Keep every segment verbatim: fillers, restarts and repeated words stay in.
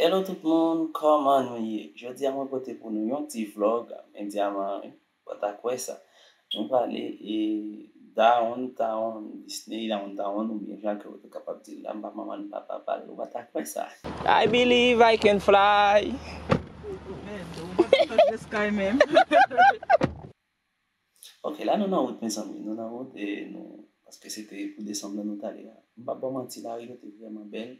Hello tout moun, kòman nou ye? Jodi a mwen pote pou nou yon ti vlog, men dyaman wi, ou pa ta kwè sa. Nou prale e downtown Disney, downtown oubyen jan ke ou te kapab di l la, m pa manman l, m pa papa l, ou pa ta kwè sa. I believe I can fly. Mèd, ou pa t touch the sky menm. Ok, la nou nan wout, mezanmi. Nou nan wout e nou, paske se te pou desanm nan nou t ale a. M p ap ba w manti, lari yo te vrèman bèl.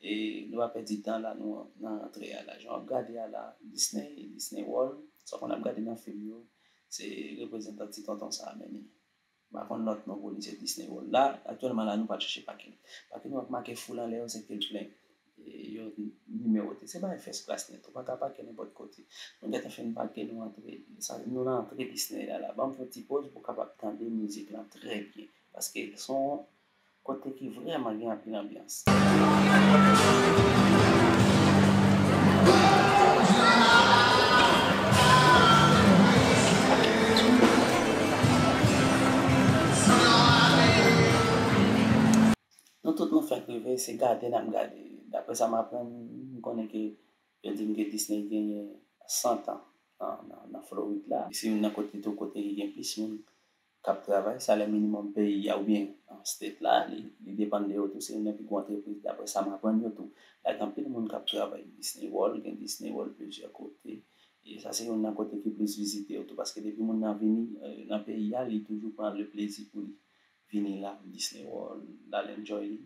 E nou pa pèdi tan la, nou nan rantre a la. Jan w ap gade a la, Disney, Disney World, sa w konn ap gade nan fim yo, se reprezantan ti tonton sa a menm. M pa konn lòt non pou li, se Disney World. La, aktyèlman la, nou pral chèche pakin. Pakin yo ap make foul anlè yo, se ke l plen. E yo nimewote. Se bagay first class nèt. Ou pa ka pake nenpòt kote. Nou gentan fin pake, nou antre. Sa, nou nan antre Disney la, la. Ban m fè yon ti poz pou w kapab tande mizik lan trè byen. Paske se yon kote ki vrèman gen anpil anbyans. Nou tout nou fèk rive, se gade n ap gade. Daprè sa m aprann, m konnen ke yo di m ke Disney genyen san tan nan, nan, nan Florid la. Se youn nan kote tou kote ki gen plis moun k ap travay. Salè minimòm peyi a oubyen state la, li, li depann de yo tou. Se youn nan pi gwo antrepriz, daprè sa m aprann yo tou. La gen anpil moun k ap travay Disney World, gen Disney World plizyè kote. E sa se youn nan kote ki plis vizite yo tou, paske depi moun nan vini, eh, nan peyi a, li toujou pran le plezi pou li vini la, Disney World, l al enjoy li.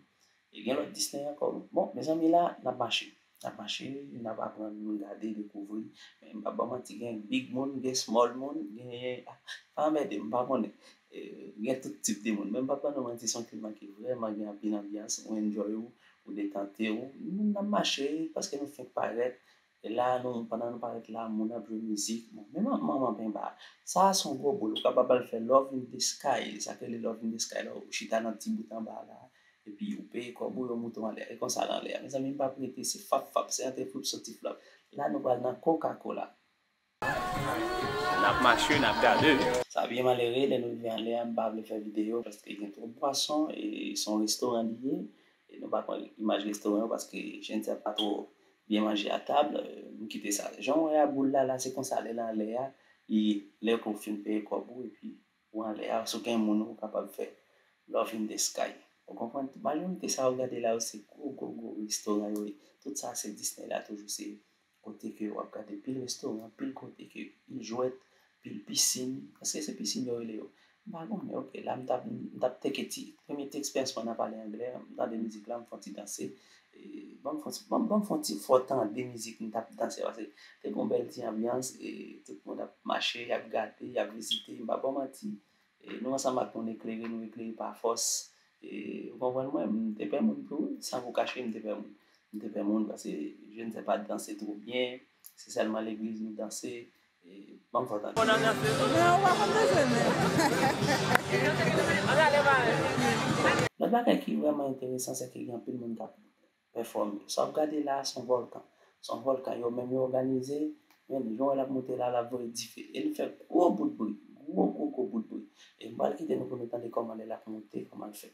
E gen lòt Disney ankò. Bon, mezanmi, la, n ap mache. N ap mache, n ap aprann, gade, dekouvri. Men m p ap ba w manti, gen big moun, gen small moun, gen, pa anmède m, m pa konnen. E, gen tout tip de moun. Men m p ap ba nou manti, se yon klima ki vrèman gen anpil anbyans, ou enjoy ou, ou detante ou. N ap mache, paske nou fenk parèt. E la, nou, pandan nou parèt la, moun ap jwe mizik. Bon, men man-, manman penba. Sa a se yon gwo boul. Ou kapab al fè Love in the Sky. Sa k rele Love in the Sky la, ou chita nan ti bout anba la. Epi ou peye kòb ou, yo moute w anlè. E konsa l anlè a. Mezanmi, m p ap rete, se fap fap, se antre flop soti flop. La, nou pral nan Coca-Cola. N ap mache, n ap gade. Sa byen malere, lè nou rive anlè a, m pa vle fè videyo paske gen twòp bwason e se yon restoran li ye. E nou pa pran imaj restoran yo paske Jennifer pa twò byen manje a tab, eh, m kite sa. Jan w wè a, boul la, la, se konsa lè l anlè a, li ye. Lè ke w fin peye kòb ou, epi ou anlè a, si w gen moun ou kapab fè Love in the Sky. Ou konprann? Majorite sa w gade la yo, se gwo, gwo, gwo restoran yo ye. Tout sa se Disney la toujou, se kote ke w ap gade pil restoran, pil kote ke pil jwèt, pil pisin. Èske se pisin yo rele yo? M pa konnen, ok. La, m t ap, m t ap teke ti, premye ti eksperyans mwen nan pale anglè, m tande mizik la, m fè yon ti danse. E, ban m fè yon ti, ban m, ban m fè yon ti fò tande mizik m t ap danse, paske te gen yon bèl ti anbyans, e tout moun ap mache, y ap gade, y ap vizite, m pa ba w manti. E nou ansanm ak moun eklere, nou eklere pa fòs. E, ou konprann mwen, m te pè moun tou, wi, san pou kache, m te pè moun. M te pè moun, paske Jennifer pa t danse twò byen, se sèlman legliz nou danse. E, ban m fè w tande. Bon, n ap danse. Men ou pa konn danse, men. Lòt bagay ki vrèman enteresan, se ke gen anpil moun k ap pèfòme. Sa w ap gade la a, se yon vòlkan. Se yon vòlkan yo menm yo òganize, men jan w wè l ap moute la, l ap voye dife. E li fè gwo bout bri. Gwo, gwo, gwo bout bri. E m pral kite nou pou nou tande kòman lè l ap moute, kòman l fè.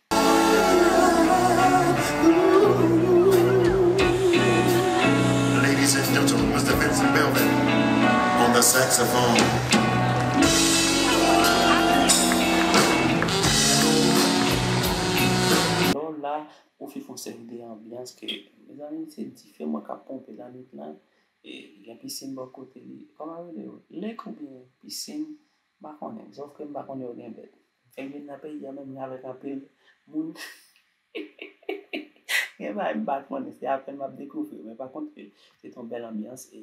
Ladies and gentlemen, Mister Vincent Belvin on the saxophone. Lò la, ou fin fè yon seri de anbyans ke, mezanmi, se dife mwen k ap ponpe lannwit lan. E gen pisin bò kote li. Kòman yo rele yo? Lake oubyen pisin? M pa konnen. Sòf ke m pa konnen yo gen bèt. Fè m vin nan peyi a menm jan avèk anpil moun. Gen bagay m pa konnen. Se apèn m ap dekouvri. Men pa kont ke se te yon bèl anbyans e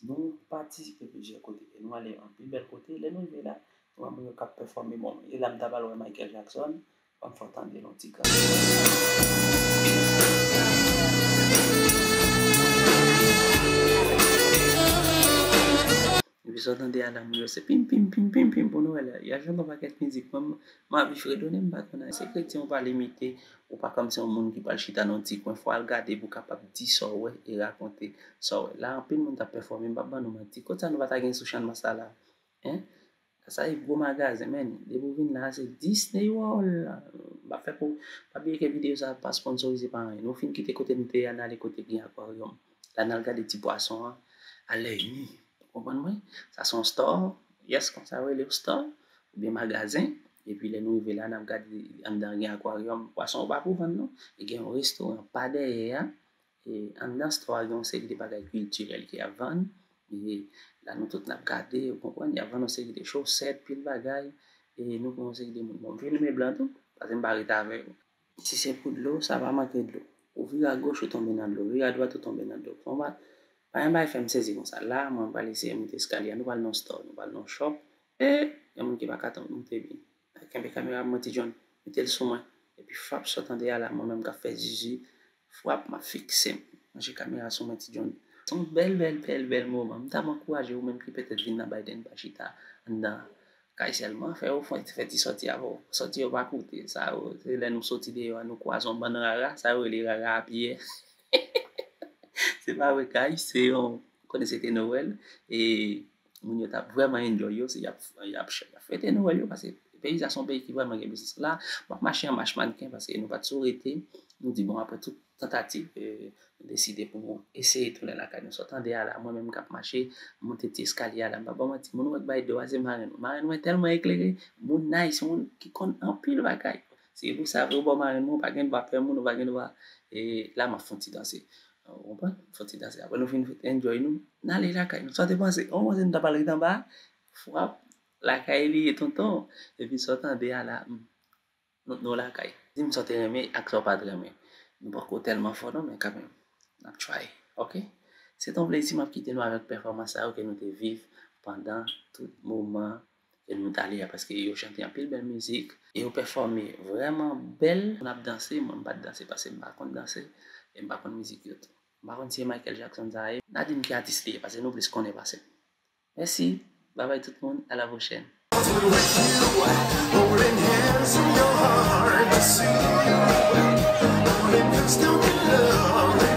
nou patisipe plizyè kote. E nou ale anpil bèl kote. Lè nou rive la, nou wè moun yo k ap pèfòme. Bon, e la m ta pral wè Michael Jackson. Ban m fè w tande l yon ti kras. Epi sa w tande a la, moun yo se pim, pim, pim, pim, pim pou nou wè la. Y a jwenn yon pakèt mizik. Mwen, m, m anvi fredone, m pa konn anyen. Se kretyen, ou pa limite, ou pa kòmsi yon moun ki pral chita nan yon ti kwen. Fò w al gade pou w kapab di sa w wè e rakonte sa w wè. La, anpil moun t ap pèfòme, m p ap ban nou manti. Kot sa nou pa ta gen sou Channmas la la? Hein? Sa se gwo magazen, men. Depi w vin la, se Disney World. M ap fè pou, pa bliye ke videyo sa pa sponsorize pa anyen. Nou fin kite kote nou te ye a, n ale kote gen akwaryòm. La n al gade ti pwason an a lèy ni. Ou konprann mwen? Sa se yon store, yes, konsa yo rele yo store, oubyen magazen. Epi lè nou rive la, n ap gade anndan gen akwaryòm, pwason yo pa pou vann non. E gen yon restoran pa dèyè a. E anndan store a gen yon seri de bagay kiltirèl ke y ap vann. E la nou tout n ap gade, ou konprann, y ap vann yon seri de chosèt, pil bagay. E nou gen yon seri de moun. Bon, m filme blan tou, paske m pa rete avè yo. Si se pou dlo, sa pa manke dlo. Ou vire agoch, ou tonbe nan dlo. Vire adwat, ou tonbe nan dlo. Fò m pa, pa gen bagay fè m sezi konsa. La, mwen pral eseye monte eskalye a. Nou pral nan store, nou pral nan shop. E, gen moun ki pa ka tann moute byen. Kenbe kamera mwen, Ti John. Mete l sou mwen. Epi frap, sa w tande a la, mwen menm k ap fè zizi. Frap, m ap fikse m. Manje kamera sou mwen, Ti John. Se yon bèl, bèl, bèl, bèl moman. M ta ankouraje ou menm ki petèt vin nan Biden pa chita anndan kay sèlman, fè yo fè, fè ti sòti avè w. Sòti yo pa koute. Sa yo, se lè nou soti deyò a, nou kwaze yon bann rara, sa yo rele rara a pyè. Se pa vre, guys, se yon, konnen se te Nowèl, e moun yo t ap vrèman enjoy yo, se y ap, y ap, y ap fete Nowèl yo, paske peyi sa se yon peyi ki vrèman gen biznis. La, m ap mache an mach mannken, paske nou pa t sou rete, nou di, bon, apre tout tantativ, e, nou deside pou eseye tounen lakay nou. Sa w tande a la, mwen menm k ap mache, monte ti eskalye a la, m pa ba w manti, moun ou wè k bay do a, se marenn mwen. Marenn mwen tèlman eklere, moun nice, moun ki konn anpil bagay. Se pou sa vre, ou bò marenn mwen, ou pa gen dwa pè moun, ou pa gen dwa, e, la, m ap fè yon ti danse. Ou konprann? Fè yon ti danse. Apre nou fin enjoy nou, n ale lakay nou. Sa w te panse? Ou panse nou ta pral ret anba? Frap, lakay li ye, tonton. Epi sa w tande a la, hmm. Nou, nou lakay. Di m sa w te renmen ak sa w pa t renmen. Nou poko tèlman fò non, men kanmenm, n ap try, oke? Se t on plezi m ap kite nou avèk pèfòmans sa yo ke nou te viv pandan tout moman ke nou t ale a, paske yo chante anpil bèl mizik, e yo pèfòme vrèman bèl. N ap danse, mwen m pa t danse paske m pa konn danse, e m pa konn mizik yo tou. M pa konn si se Michael Jackson sa ye. Nadine ki atis li ye, paske nou plis konnen pase m. Mèsi. Babay tout moun. À la prochaine. Holding hands in your heart, the sea. Only pistol can love.